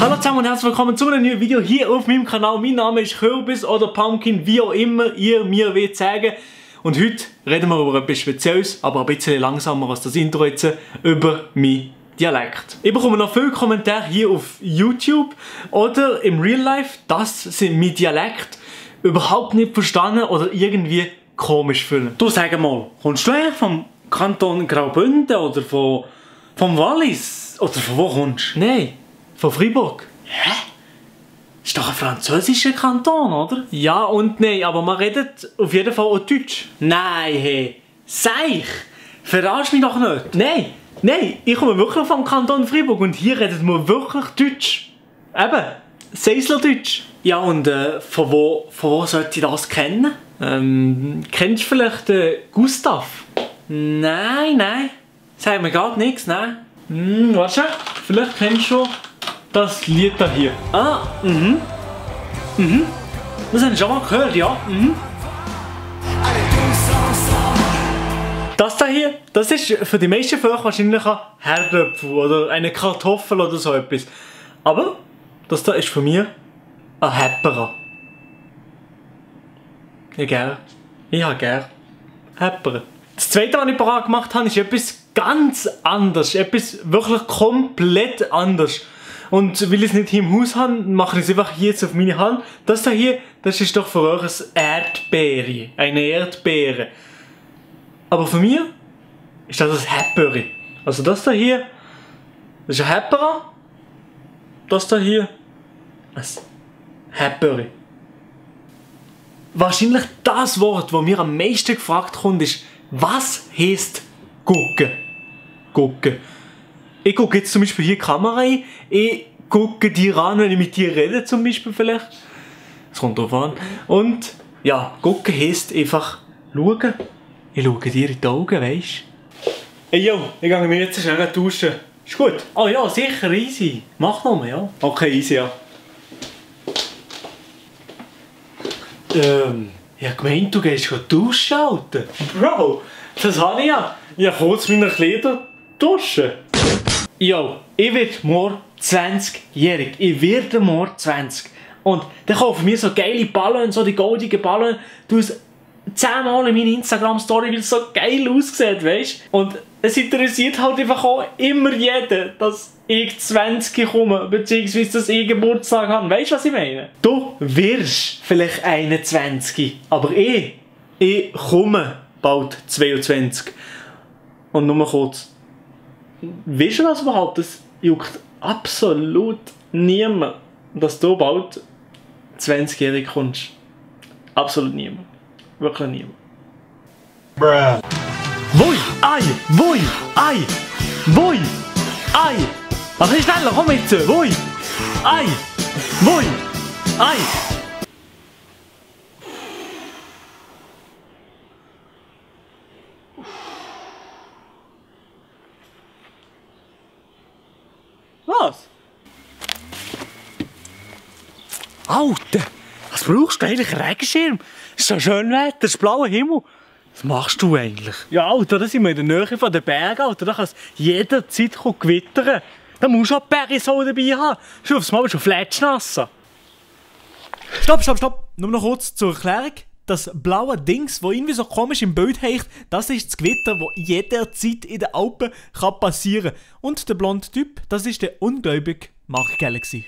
Hallo zusammen und herzlich willkommen zu einem neuen Video hier auf meinem Kanal. Mein Name ist Kürbis oder Pumpkin, wie auch immer ihr mir wollt sagen. Und heute reden wir über etwas Spezielles, aber ein bisschen langsamer als das Intro jetzt, über meinen Dialekt. Ich bekomme noch viele Kommentare hier auf YouTube oder im Real Life, dass sie mein Dialekt überhaupt nicht verstanden oder irgendwie komisch fühlen. Du, sag mal, kommst du eigentlich vom Kanton Graubünden oder vom Wallis? Oder von wo kommst du? Nein, von Freiburg. Hä? Ist doch ein französischer Kanton, oder? Ja und nein, aber man redet auf jeden Fall auch Deutsch. Nein, hey, Seich! Verarsch mich doch nicht! Nein, ich komme wirklich vom Kanton Freiburg und hier redet man wirklich Deutsch. Eben, Seislerdeutsch. Ja, und von wo sollte ich das kennen? Kennst du vielleicht Gustav? Nein. Sagt mir gar nichts, nein. Warte, vielleicht kennst du das Lied da hier. Ah, Das habe ich schon mal gehört, ja. Das da hier, das ist für die meisten Völker wahrscheinlich ein Herdöpfel oder eine Kartoffel oder so etwas. Aber das da ist für mich ein Hepperer. Ich habe gern Hepperer. Das zweite, was ich parat gemacht habe, ist etwas ganz anderes. Etwas wirklich komplett anderes. Und weil ich es nicht hier im Haus habe, mache ich es einfach hier jetzt auf meine Hand. Das da hier, das ist doch für euch ein Erdbeere. Eine Erdbeere. Aber für mich ist das ein Hepperer. Also das da hier, das ist ein Hepperer. Das da hier, ein Hepperer. Wahrscheinlich das Wort, das mir am meisten gefragt kommt, ist, was heisst gucken? Gucken. Ich gucke jetzt zum Beispiel hier die Kamera ein. Ich gucke dir an, wenn ich mit dir rede zum Beispiel vielleicht. Das kommt drauf an. Und ja, gucken heisst einfach schauen. Ich schaue dir in die Augen, weisst du? Hey yo, ich gehe mir jetzt schnell duschen. Ist gut? Oh ja, sicher, easy. Mach nochmal, ja. Okay, easy, ja. Ich habe gemeint, du gehst duschen, Alter. Bro, das habe ich ja. Ich habe kurz meine Kleider duschen. Yo, ich werde morgen 20-jährig. Ich werde morgen 20. Und dann kaufen mir so geile Ballen, so die goldigen Ballen. Du hast 10-mal in meiner Instagram-Story, weil es so geil aussieht, weißt du? Und es interessiert halt einfach auch immer jeden, dass ich 20 komme, beziehungsweise dass ich Geburtstag habe. Weißt du, was ich meine? Du wirst vielleicht 21, aber ich komme bald 22. Und nur kurz. Weißt du das überhaupt? Das juckt absolut niemand, dass du bald 20-jährig kommst. Absolut niemand. Wirklich niemand. Bruh. Woi! Ei! Woi! Ei! Woi! Ei! Mach nicht schneller, komm jetzt! Woi! Ei! Woi! Ei! Was? Alter! Was brauchst du eigentlich? Regenschirm? Es ist so schön Wetter, es ist blauer Himmel. Was machst du eigentlich? Ja, Alter, da sind wir in der Nähe von den Bergen, Alter. Da kann es jederzeit gewittern. Da musst du auch Berge dabei haben. Schau, aufs Mal schon fletschnass. Stopp. Nur noch kurz zur Erklärung. Das blaue Dings, das irgendwie so komisch im Bild hängt, das ist das Gewitter, das jederzeit in den Alpen passieren kann. Und der blonde Typ, das ist der ungläubige Mark Galaxy.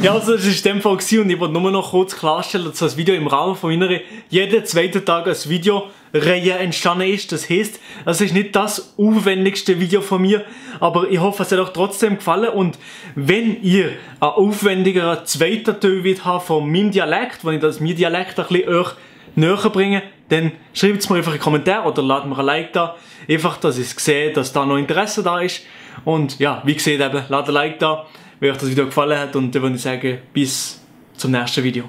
Ja, also das war in dem Fall und ich wollte nur noch kurz klarstellen, dass das Video im Rahmen von meiner jeden zweiten Tag als Videoreihe entstanden ist. Das heisst, es ist nicht das aufwendigste Video von mir, aber ich hoffe, es hat euch trotzdem gefallen und wenn ihr einen aufwendigeren zweiten Teil habt von meinem Dialekt, wenn ich das mein Dialekt ein bisschen euch näher bringe, dann schreibt es mir einfach in die Kommentare oder lasst mir ein Like da. Einfach, dass ich sehe, dass da noch Interesse da ist. Und ja, wie gesagt eben, lasst ein Like da, wenn euch das Video gefallen hat und dann würde ich sagen, bis zum nächsten Video.